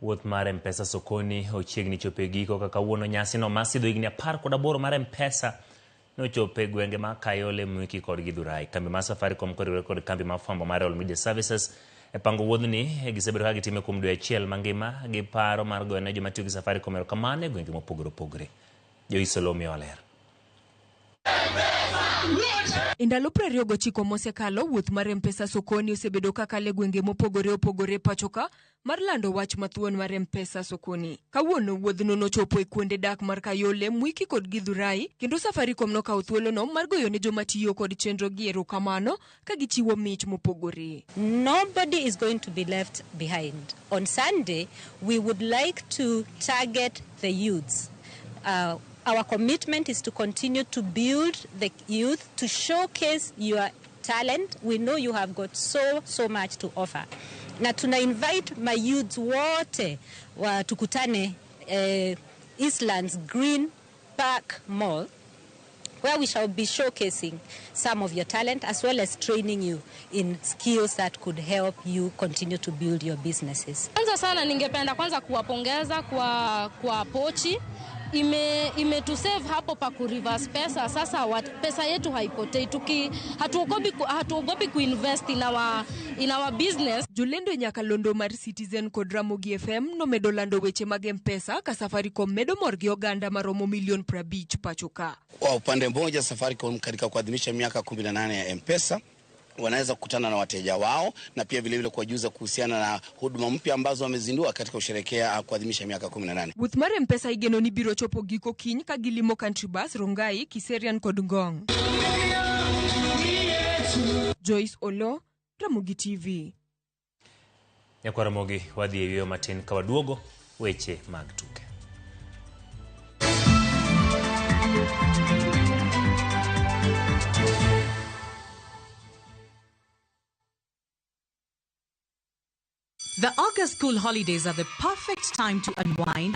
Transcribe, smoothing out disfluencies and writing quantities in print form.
Wuoth mar M-Pesa Sokoni ochiegni chopo e giko ka kawuono nyasino mar sidho higni 18 mar M-Pesa nochopo e gwenge ma Kayole, Mwiki kod Githurai. Kambi mar Safaricom koriwore kod kambi mar fwambo mar Royal Media Services e pango wuodhni gisebedo ka gitime kuom dwe achiel mangima gi paro mar goyo ne joma tiyo gi Safaricom erokamano e gwenge mopogore opogore. Joyce miyo ler. E ndalo 29 mosekalo, wuoth mar M-Pesa Sokoni osebedo ka kalo e gwenge mopogore opogore pacho ka mar lando wach mathuon mar M-Pesa Sokoni. Kawuono wuodhno nochopo e kuonde dak mar Kayole, Mwiki kod Githurai, kendo Safaricom nokawo thuolono mar goyo ne joma tiyo kod chenro gi erokamano ka gichiwo mich mopogore. Nobody is going to be left behind. On Sunday, we would like to target the youths. Our commitment is to continue to build the youth, to showcase your talent. We know you have got so, so much to offer. Na tuna invite my youths wote wa tukutane Eastlands Green Park Mall, where we shall be showcasing some of your talent as well as training you in skills that could help you continue to build your businesses. Kwanza sana ningependa kwanza kuwapongeza kwa pochi imetusave hapo pa ku reverse pesa. Sasa pesa yetu haipotei, hatuogopi kuinvest in our business. Jolendo e nyakalondo mar Citizen kod Ramogi FM nomedo lando weche mag M-Pesa ka Safaricom medo mor gi oganda maromo milion 50 pacho ka. Kwa upande mmoja, Safaricom katika kuadhimisha miaka 18 ya M-Pesa wanaweza kukutana na wateja wao na pia vilevile kuwajuza kuhusiana na huduma mpya ambazo wamezindua katika kusherehekea kuadhimisha miaka 18. Wuoth mar M-Pesa igeno ni biro chopo giko kiny ka gilimo Country Bus, Rongai, Kiserian kod Ngong. Joyce Olo, Ramogi TV. Nyakwar Ramogi, wadhi e yueyo matin ka waduogo weche mag tuke. The August school holidays are the perfect time to unwind.